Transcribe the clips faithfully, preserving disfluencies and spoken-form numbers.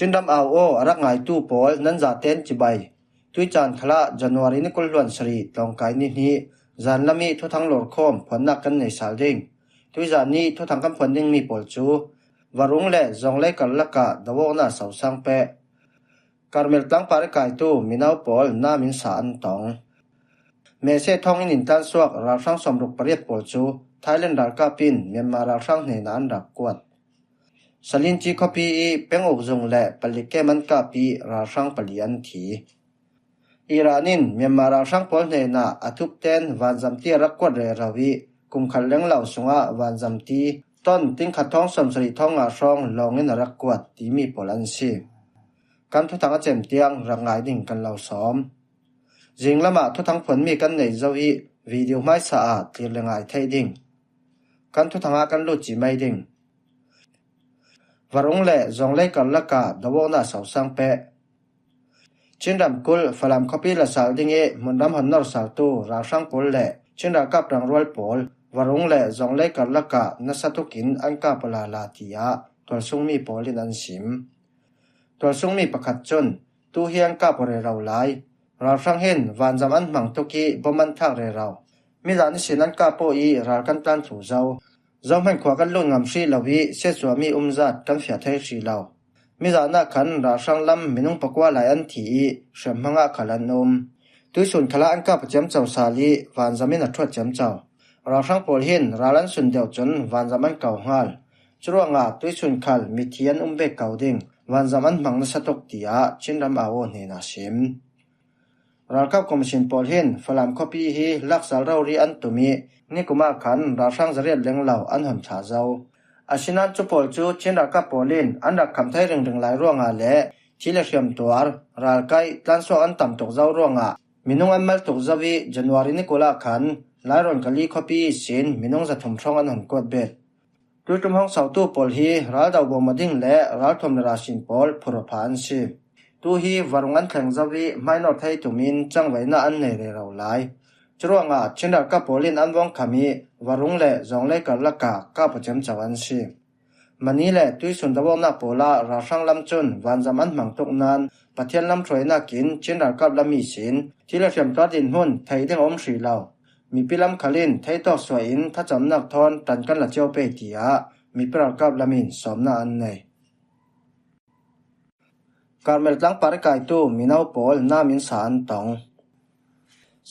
Chinram au aw a rak ngaitu pawl nan zaten cibai. Tuicaan khalah January ni kul hluan sarih tlawngkai ni hnih zanlami thuthang lawrkhawm phuannak kan nei sal ding. Tuizan ni thuthang kan phuan dingmi pawl cu Varung le Zawnglei karlakah dawawkna sosang peh. Karmel tlangpar i kaitu minau pawl nam in sa an tong. Mehseh thawng in intlansuak ralhrang sawmruk pariat pawl cu Thailand ralkap in Myanmar ralhrang hnenah an rak kuat. Salinci khuapi i penguk zung le palik kem an kap i ralhrang pali an thi. Iran in Myanmar ralhrang pawl hnenah a thupten vanzamti a rak kuat rero i kum khat lenglo sungah vanzamti ton tingkhat thawng sawmsarih thawng nga hrawng lawng in a rak kuat timi pawl an si. Kan thuthang a cem tiang rak ngai ding kan lo sawm. Zinglamah thuthang phuanmi kan nei zo i video hmaisa ah tlir le ngai thei ding. Kan thuthang ah kan lut ci mai ding. Varung le Zawnglei karlakah dawawkna sosang peh. Chin ramkulh Falam khuapi la sal ding i hmunram hon nor saltu ralhrang pawl le Chin ralkap rangrual pawl Varung le Zawnglei karlakah nasa tukin an kap aw lala tiah tualsungmi pawl in an sim. Tualsungmi pakhat cun, tu hi an kap aw rero lai. Ralhrang hin vanzam an hmang tuk i bom an thlak rero. Mizan ihsin an kap aw i ral kan tlan thlu zo. Zohman khua kan lut ngam hrih lo i siatsuahmi umzat kan fiah thei hrih lo. Mizan ah khan ralhrang lam minung pakua lai an thi i hriamhma ngah khal an um. Tuisun khalah an kap aw ciamco sal i vanzam in a ṭhuat ciamco. Ralhrang pawl hin ral an sun deuh cun vanzam an ko hngal. Curuangah tuisun khal mithi an um bek ko ding, vanzam an hmang nasa tuk, tiah Chin ram au aw hnenah sim. Ralkap Commission pawl hin Falam khuapi hi laksal rori an tum i nikum ah khan ralhrang zariat lenglo an hon thlah zo. Asinain cu pawl cu Chin ralkap pawl in an rak kham thei ringring lai ruangah le thi le hriam tuar, ralkaih, tlansuak an tam tuk zo ruangah minung an mal tuk zo i January ni kul ah khan Lairawn Kali khuapi ihsin minung zathum hrawng an hon kuat bet. Tuiṭum hong sautu pawl hi raldo bawm aw ding le ralthuam le rasin pawl phurh aw pha an si. Tu hi varung an thleng zo i hmainawr thei tum in cangvaina an nei rero lai. Curuangah Chin ralkap pawl in an vawngkham i varung le Zawnglei karlakah kap aw ciamco an si. Mani le tuisun dawawknak pawl ah ralhrang lam cun vanzam an hmang tuk nain Pathian lam hruainak in Chin ralkap lam ihsin thi le hriam tuar dinhmun theih ding a um hrih lo. Mipi lam khal in theitawk suah in thlacamnak thawn ṭan kan la cio pei, tiah mipi ralkap lam in sawmnak an nei. Karmel tlangpar i kaitu mino pawl nam in sa an tong.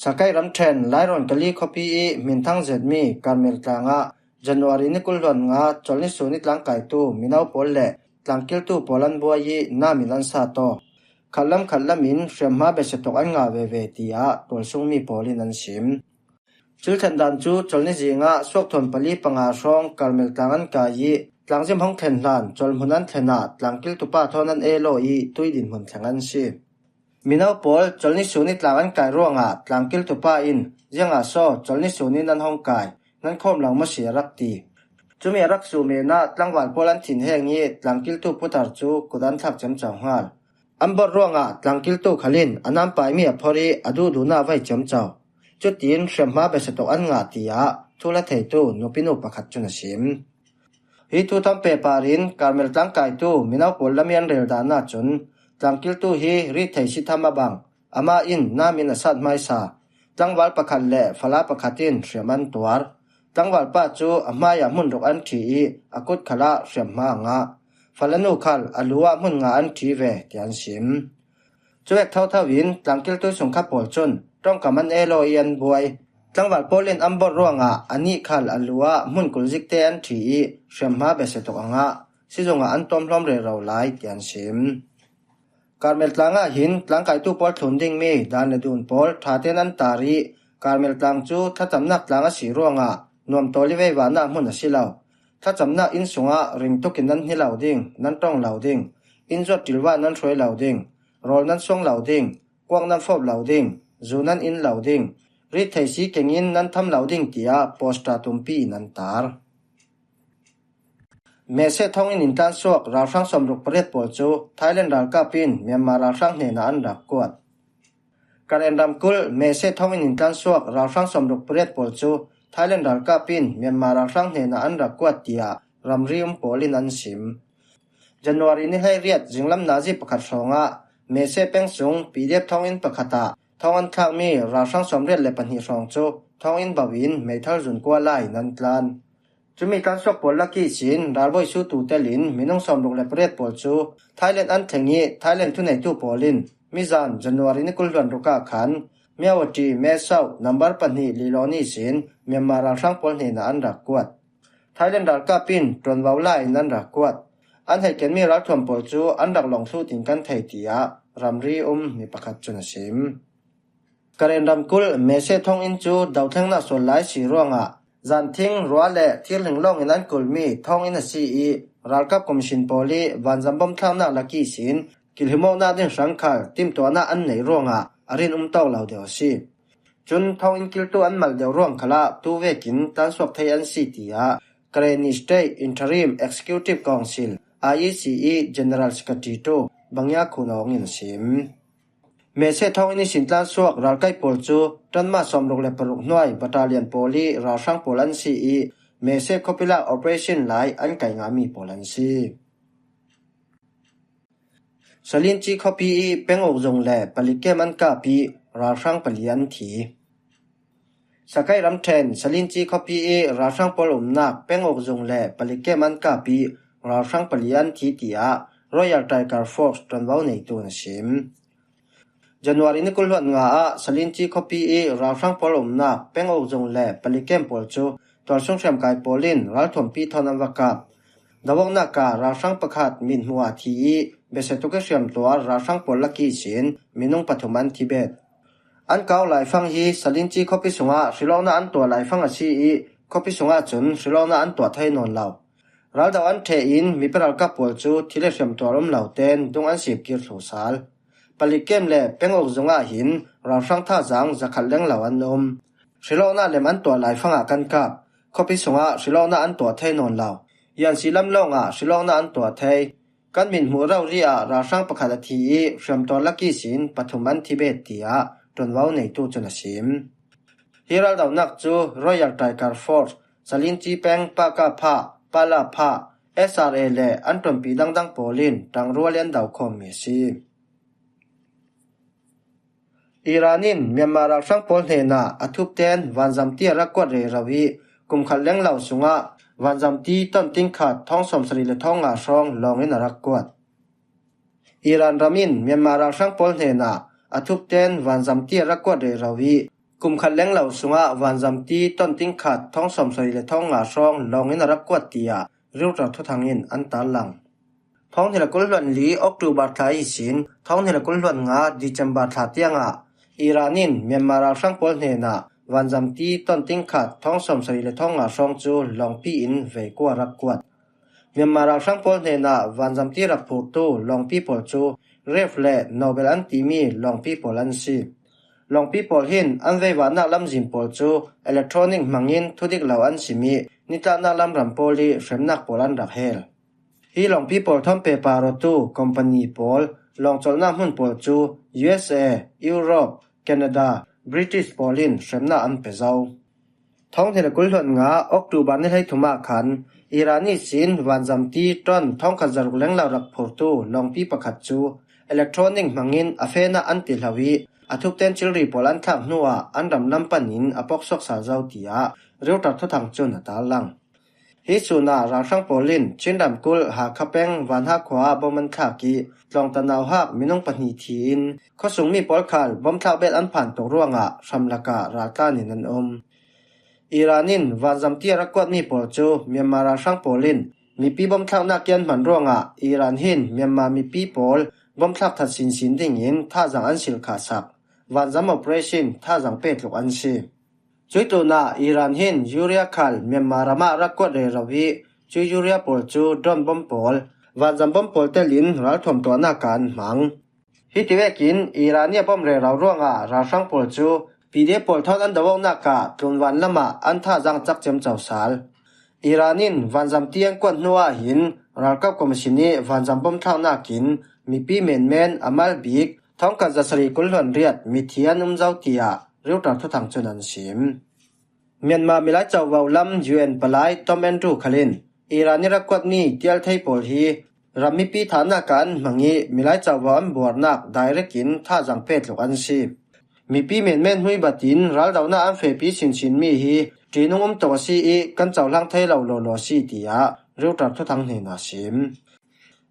Sakai ramṭhen Lairawn Kali khuapi i hminthang zetmi Karmel tlang ah January ni kul hluan nga Cawlni sun i tlangkaitu mino pawl le tlangkiltu pawl an buai i nam in an sa taw. Khatlam khatlam in hriamhma besia tuk an ngah veve, tiah tualsungmi pawl in an sim. Thil thlen dan cu Cawlni zing ah suakthuam pali panga hrawng Karmel tlang an kai i tlangzim hong thlen hlan cawlhmun an thlen ah tlangkiltu pa thawn an el aw i tui dinhmun thleng an si. Mino pawl Cawlni sun i tlang an kai ruangah tlangkiltu pa in, "Ziangah saw Cawlni sun in an hong kai, nan khawm lo maw si?" a rak ti. Cumi a rak suh men ah tlangval pawl an thinheng i tlangkiltu putar cu kut an thlak ciamco hngal. An bawrh ruangah tlangkiltu khal in a nampai mi a phorh i a duhduhnak vai ciamco. Cutin hriamhma besia tuk an ngah, tiah thu la theitu nupinu pakhat cun a sim. Hi thu tam pehpar in Karmel tlangkaitu mino pawl lam i an rel dan ahcun tlangkiltu hi rithei si tham a bang, amah in nam in a sat hmaisa. Tlangval pakhat le fala pakhat in hriam an tuar. Tlangval pa cu a hmaiah hmun ruk an ṭhi i a kut khalah hriamhma a ngah. Falanu khal a lu ah hmun nga an ṭhi ve, tiah an sim. Cuvek thotho in tlangkiltu sungkhat pawl cun ṭongkam an el aw i an buai. Tlangval pawl in an bawrh ruangah anih khal a lu ah hmun kulzikte an ṭhi i hriamhma besia tuk a ngah. Sizung ah an tuamhlawm rero lai, tiah an sim. Karmel tlang ah hin tlangkaitu pawl thlun dingmi dan le dun pawl ṭha tein an tar i Karmel tlang cu thlacamnak tlang a si ruangah nuamtawl i veivahnak hmun a si lo. Thlacamnak inn sungah ringtuk in nan hni lo ding, nan ṭong lo ding. Inn zuat ṭilva nan hruai lo ding. Rawl nan suang lo ding. Kuak nan fawp lo ding. Zu nan in lo ding. Rithei si kengin nan tham lo ding, tiah poster tumpi in an tar. Mehseh thawng in intlansuak ralhrang sawmruk pariat pawl cu Thailand ralkap in Myanmar ralhrang hnenah an rak kuat. Karen ramkulh Mehseh thawng in intlansuak ralhrang sawmruk pariat pawl cu Thailand ralkap in Myanmar ralhrang hnenah an rak kuat, tiah ramri um pawl in an sim. January ni hleiriat zinglam nazi pakhat hrawngah Mese peng sung P D F thawnginn pakhatah thawng an thlakmi ralhrang sawmriat le pahnih hrawng cu thawnginn bauin meithal zun kua lai in an tlan. Cumi tlansuak pawl lak ihsin ralbawi sutu telin minung sawmruk le pariat pawl cu Thailand an thleng ih Thailand thuneitu pawl in mizan January ni kul hluan ruk ah khan Myawaddy Mae Sot number pahnih Lilawng ihsin Myanmar ralhrang pawl hnenah an rak kuat. Thailand ralkap in ṭuanvo lai in an rak kuat. An hei kenmi ralthuam pawl cu an rak lawng thluh ding kan thei, tiah ramri um mi pakhat cun a sim. Karen ramkulh Mese thawnginn cu dothlengnak sual lai si ruangah zanthing, rua le thirhling lawngin an kulhmi thawnginn a si ih ralkap commission pawl ih vanzam bawmthlaknak lak ihsin kilhimawknak ding hrang khal timhtuahnak an neih ruangah a rin um tawk lo deuh a si. Cun thawnginn kiltu an malh deuh ruang khalah tu vekin tlansuak thei an si, tiah Karenni State Interim Executive Council, I E C, ih General Secretary tu Bangya Khun Aung in a sim. Mese thawnginn ihsin tlansuak ralkai pawl cu ṭanma sawmruk le paruk hnuai battalion pawl ih ralhrang pawl an si ih Mese khuapi lak operation lai an kai ngahmi pawl an si. Salinci khuapi ih penguk zung le palik kem an kap ih ralhrang pali an thi. Sakai ramṭhen Salinci khuapi ih ralhrang pawl umnak penguk zung le palik kem an kap ih ralhrang pali an thi, tiah Royal Tiger Force ṭuanvo neitu in a sim. January ni kul hluan nga ah Salinci khuapi ih ralhrang pawl umnak penguk zung le palik kem pawl cu tualsung hriamkai pawl in ralthuampi thawn an va kap. Dovawknak ah ralhrang pakhat mithmuh ah thi ih biasia tuk ih hriamtuar ralhrang pawl lak ihsin minung pathum an thi bet. An kau laifang hi Salinci khuapi sungah hrilawknak an tuah laifang a si ih khuapi sungah cun hrilawknak an tuah thei nawn lo. Raldo an ṭheh in mipi ralkap pawl cu thi le hriamtuar um lo tein dung an sip kir thlu sal. Palik kem le penguk zung ah hin ralhrang thazaang zakhat lenglo an um. Hrilawknak lem an tuah laifang ah kan kap. Khuapi sungah hrilawknak an tuah thei nawn lo. Yan si lam lawngah hrilawknak an tuah thei. Kan mithmuh rori ah ralhrang pakhat a thi ih hriamtuar lak ihsin pathum an thi bet, tiah ṭuanvo neitu cun a sim. Hi raldonak cu Royal Tiger Force, Salinci peng Pakapha, Palapha, S R A le an ṭuanpi dangdang pawl in ṭangrual in an dokhawmmi a si. Iran in Myanmar ralhrang pawl hnenah a thupten vanzamti a rak kuat rero ih kum khat lenglo sungah vanzamti ton tingkhat thawng sawmsarih le thawng nga hrawng lawngin a rak kuat. Iran ram in Myanmar ralhrang pawl hnenah a thupten vanzamti a rak kuat rero ih kum khat lenglo sungah vanzamti ton tingkhat thawng sawmsarih le thawng nga hrawng lawngin a rak kuat, tiah Reuters thuthang in an tarlang. Thawng hnih le kul hluan li October thla ihsin thawng hnih le kul hluan nga December thla tiangah Iran in Myanmar ralhrang pawl hnenah vanzamti ton tingkhat thawng sawmsarih le thawng nga hrawng cu lawngpi in veikua rak kuat. Myanmar ralhrang pawl hnenah vanzamti rak phurtu lawngpi pawl cu RAF le Nobel an timi lawngpi pawl an si. Lawngpi pawl hin an veivahnak lamzin pawl cu electronic hmangin thudik lo an sim ih nitlahnak lamram pawl ih hremnak pawl an rak hel. Hi lawngpi pawl thawn pepa rawtu company pawl lawngcolhnak hmun pawl cu U S A, Europe, Canada, British pawl in hremnak an pe zo. Thawng hnih le kul hluan nga October ni hleithum ah khan Iran ihsin vanzamti ton thawngkhat zaruk lenglo rak phurtu lawngpi pakhat cu electronic hmangin a fehnak an ti hlo ih a thupten cilri pawl an thlak hnuah an ram lam panin a pawksuak sal zo, tiah Reuters thuthang cun a tarlang. Hi sun ah ralhrang pawl in Chin ramkulh Hakha peng Vanha khua ah bom an thlak ih tlawngta nauhak minung pahnih thi in khuasungmi pawl khal bom thlak bet an phan tuk ruangah hramlak ah raltlan in an um. Iran in vanzamti a rak kuatmi pawl cu Myanmar ralhrang pawl in mipi bom thlaknak kian hman ruangah Iran hin Myanmar mipi pawl bom thlak that sinsin dingin thazaang an silh khah sak. Vanzam operation thazaang pek tluk an si. Cuih tlunah Iran hin urea khal Myanmar ram ah rak kuat rero ih cuih urea pawl cu drone bom pawl, vanzam bom pawl telin ralthuam tuahnak ah an hmang. Hiti vekin Iran ih a bom rero ruangah ralhrang pawl cu P D F pawl thawn an do awknak ah tlunvan lamah an thazaang cak ciamco sal. Iran in vanzamti an kuat hnu ah hin ralkap commission ih vanzam bom thlaknak in mipi menmen a mal bik thawngkhat zasarih kul hluan riat mithi an um zo, tiah Reuters thuthang cun an sim. Myanmar milai covo lam U N palai Tom Andrew khal in Iran ih rak kuatmi tialthei pawl hi Ram mipi thahnak ah an hmang ih milai covo an buarnak direct in thazaang pek tluk an si. Mipi menmen hmui batin raldonak an fehpi sinsin mi hi ṭihnung um tuk a si ih kan cohlang thei lo lawlaw a si, tiah Reuters thuthang hnenah a sim.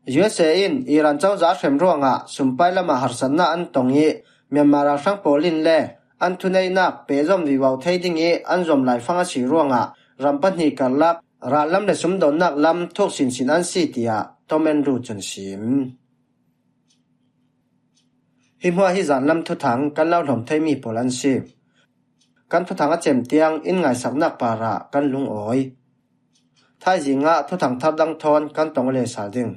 U S A in Iran cozah a hrem ruangah sumpai lamah harsatnak an tong ih Myanmar ralhrang pawl in le an thuneihnak pehzom vivo thei ding ih an zom laifang a si ruangah ram pahnih karlak rallam le sumdawnnak lam thuk sinsin an si, tiah Tom Andrew cun sim. Hi hmuah hi zanlam thuthang kan lo hlawm theimi pawl an si. Kan thuthang a cem tiang in ngaisaknak parah kan lungawi. Thaizing ah thuthang thar dang thawn kan tong le sal ding.